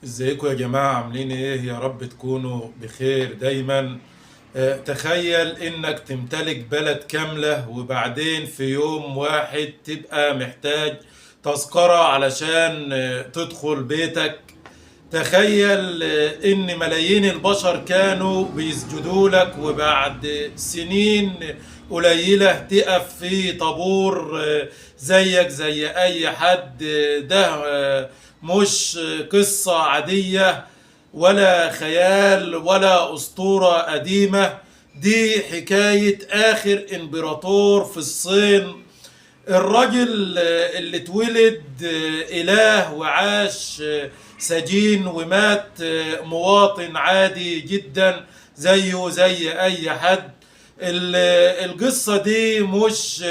ازيكم يا جماعة؟ عاملين ايه؟ يا رب تكونوا بخير دايما. تخيل انك تمتلك بلد كاملة، وبعدين في يوم واحد تبقى محتاج تذكرة علشان تدخل بيتك. تخيل ان ملايين البشر كانوا بيسجدوا لك، وبعد سنين قليلة تقف في طابور زيك زي اي حد. ده مش قصة عادية ولا خيال ولا أسطورة قديمة. دي حكاية آخر إمبراطور في الصين، الراجل اللي اتولد إله وعاش سجين ومات مواطن عادي جدا زيه زي أي حد. القصة دي مش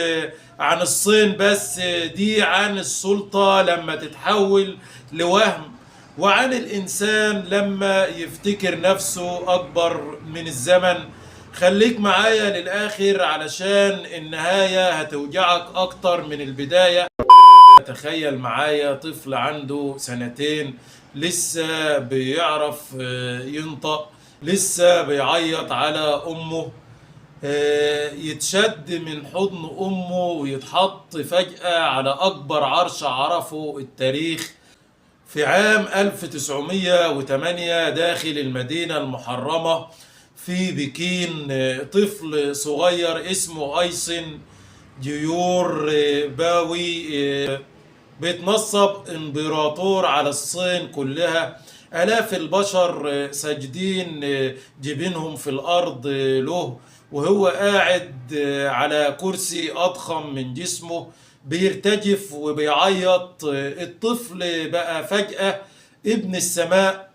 عن الصين بس، دي عن السلطة لما تتحول لوهم، وعن الإنسان لما يفتكر نفسه أكبر من الزمن. خليك معايا للآخر علشان النهاية هتوجعك أكتر من البداية. تخيل معايا طفل عنده سنتين، لسه بيعرف ينطق، لسه بيعيط على أمه، يتشد من حضن أمه ويتحط فجأة على أكبر عرش عرفه التاريخ في عام 1908 داخل المدينة المحرمة في بكين. طفل صغير اسمه أيسن ديور باوي بيتنصب امبراطور على الصين كلها. آلاف البشر ساجدين جبينهم في الأرض له، وهو قاعد على كرسي أضخم من جسمه، بيرتجف وبيعيط. الطفل بقى فجأة ابن السماء،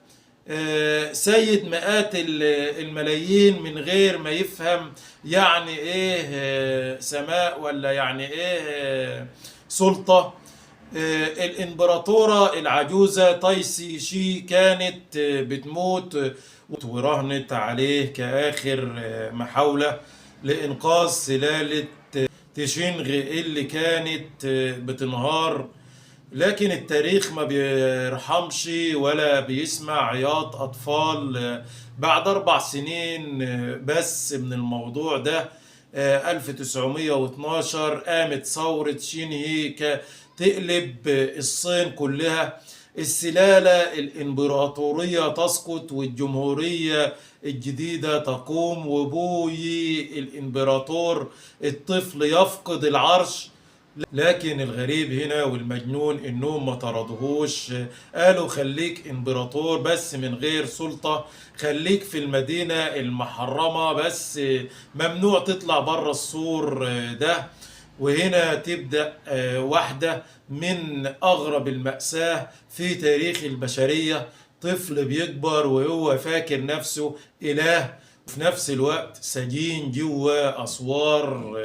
سيد مئات الملايين من غير ما يفهم يعني ايه سماء ولا يعني ايه سلطة. الإمبراطورة العجوزة تايسي شي كانت بتموت، وراهنت عليه كآخر محاولة لإنقاذ سلالة تشينغ اللي كانت بتنهار. لكن التاريخ ما بيرحمش ولا بيسمع عياط أطفال. بعد 4 سنين بس من الموضوع ده، 1912 قامت ثورة شينهي تقلب الصين كلها. السلالة الإمبراطورية تسقط والجمهورية الجديدة تقوم، وبوي الإمبراطور الطفل يفقد العرش. لكن الغريب هنا والمجنون انهم ما طردهوش، قالوا خليك امبراطور بس من غير سلطة، خليك في المدينة المحرمة بس ممنوع تطلع بره السور ده. وهنا تبدأ واحدة من أغرب المأساة في تاريخ البشرية. طفل بيكبر وهو فاكر نفسه إله، وفي نفس الوقت سجين جوه أسوار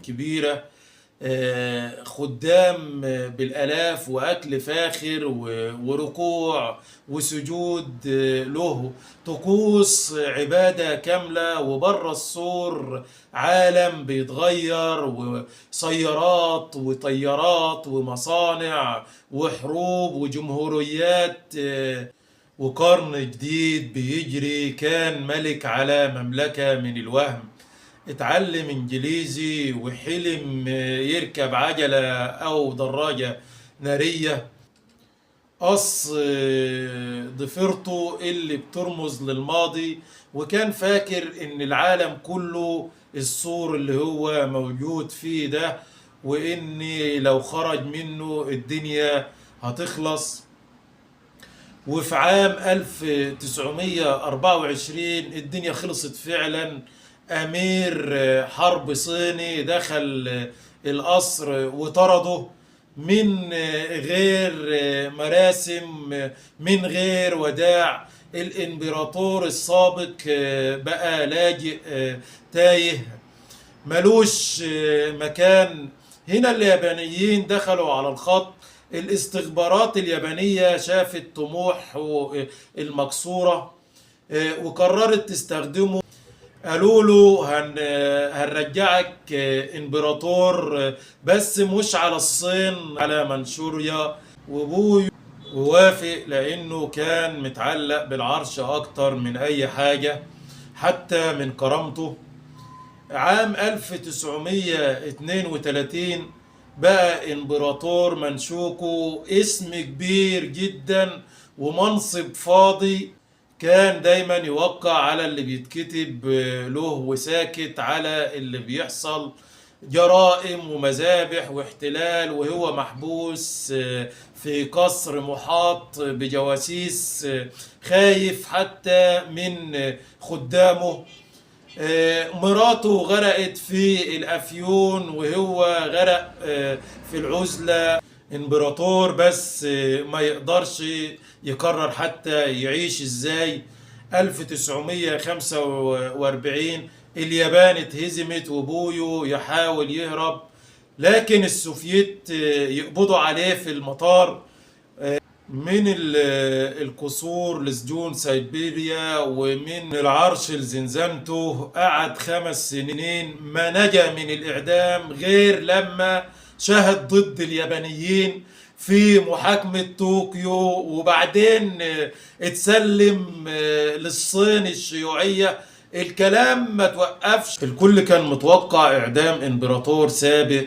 كبيرة، خدام بالآلاف، وأكل فاخر وركوع وسجود له، طقوس عبادة كاملة. وبره السور عالم بيتغير، وسيارات وطيارات ومصانع وحروب وجمهوريات، وقرن جديد بيجري. كان ملك على مملكة من الوهم، اتعلم انجليزي وحلم يركب عجلة او دراجة نارية، قص ضفيرته اللي بترمز للماضي، وكان فاكر ان العالم كله السور اللي هو موجود فيه ده، وان لو خرج منه الدنيا هتخلص. وفي عام 1924 الدنيا خلصت فعلا. أمير حرب صيني دخل القصر وطرده من غير مراسم، من غير وداع. الإمبراطور السابق بقى لاجئ تايه ملوش مكان. هنا اليابانيين دخلوا على الخط. الاستخبارات اليابانية شافت طموحه المكسورة وقررت تستخدمه. قالوا له هنرجعك امبراطور بس مش على الصين، على منشوريا. وبوي ووافق لأنه كان متعلق بالعرش أكتر من أي حاجة، حتى من كرامته. عام 1932 بقى إمبراطور مانشوكو، اسم كبير جدا ومنصب فاضي، كان دايما يوقع على اللي بيتكتب له وساكت على اللي بيحصل، جرائم ومذابح واحتلال، وهو محبوس في قصر محاط بجواسيس، خايف حتى من خدامه. مراته غرقت في الأفيون وهو غرق في العزلة. امبراطور بس ما يقدرش يقرر حتى يعيش ازاي. 1945 اليابان اتهزمت وبويو يحاول يهرب، لكن السوفييت يقبضوا عليه في المطار. من القصور لسجون سيبيريا ومن العرش لزنزانته، قعد 5 سنين ما نجا من الإعدام غير لما شهد ضد اليابانيين في محاكمة طوكيو، وبعدين اتسلم للصين الشيوعية. الكلام ما توقفش، الكل كان متوقع إعدام إمبراطور سابق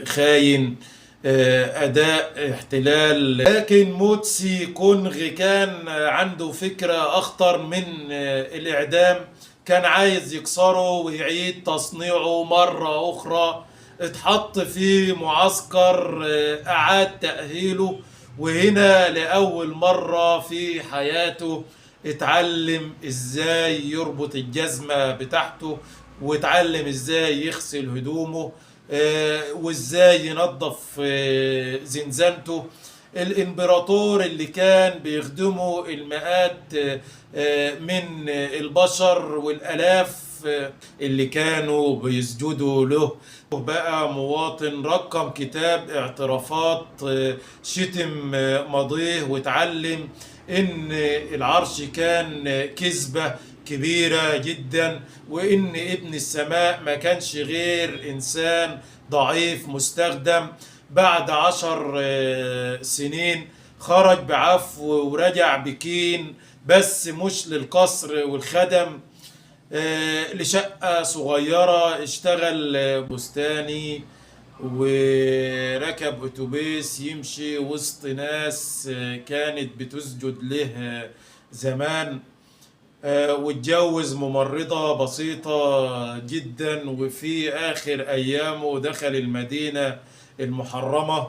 خاين أداء احتلال، لكن موتسي كونغ كان عنده فكرة أخطر من الإعدام، كان عايز يكسره ويعيد تصنيعه مرة أخرى. اتحط في معسكر أعاد تأهيله، وهنا لأول مرة في حياته اتعلم ازاي يربط الجزمة بتاعته، واتعلم ازاي يغسل هدومه، وازاي ينظف زنزانته. الامبراطور اللي كان بيخدمه المئات من البشر والالاف اللي كانوا بيسجدوا له، بقى مواطن رقم كتاب اعترافات، شتم ماضيه، واتعلم ان العرش كان كذبة كبيرة جدا، وان ابن السماء ما كانش غير انسان ضعيف مستخدم. بعد 10 سنين خرج بعفو ورجع بكين، بس مش للقصر والخدم، لشقة صغيرة. اشتغل بستاني وركب اتوبيس يمشي وسط ناس كانت بتسجد له زمان، واتجوز ممرضة بسيطة جدا. وفي آخر أيامه دخل المدينة المحرمة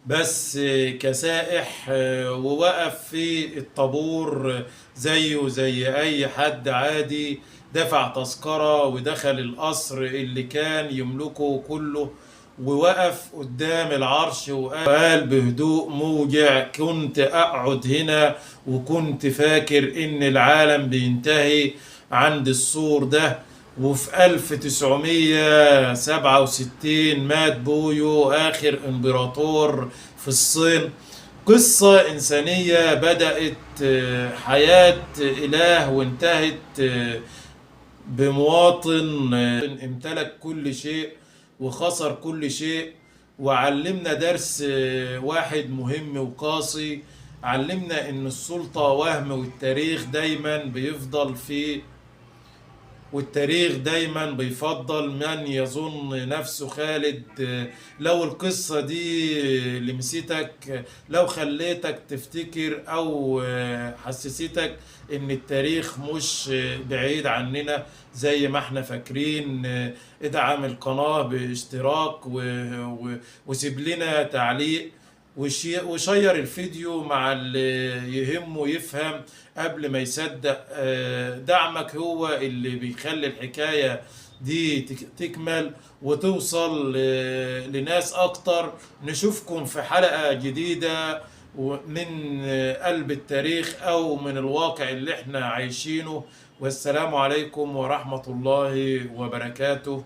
بس كسائح، ووقف في الطابور زيه زي أي حد عادي، دفع تذكرة ودخل القصر اللي كان يملكه كله، ووقف قدام العرش وقال بهدوء موجع: كنت أقعد هنا وكنت فاكر إن العالم بينتهي عند السور ده. وفي 1967 مات بويو، آخر إمبراطور في الصين. قصة إنسانية بدأت حياة إله وانتهت بمواطن امتلك كل شيء وخسر كل شيء. وعلمنا درس واحد مهم وقاسي، علمنا إن السلطة وهم، والتاريخ دايما بيفضل في والتاريخ دايما بيفضل من يظن نفسه خالد. لو القصة دي لمستك، لو خليتك تفتكر او حسستك ان التاريخ مش بعيد عننا زي ما احنا فاكرين، ادعم القناة باشتراك وسيب لنا تعليق وشير الفيديو مع اللي يهمه يفهم قبل ما يصدق. دعمك هو اللي بيخلي الحكاية دي تكمل وتوصل لناس أكتر. نشوفكم في حلقة جديدة من قلب التاريخ أو من الواقع اللي احنا عايشينه. والسلام عليكم ورحمة الله وبركاته.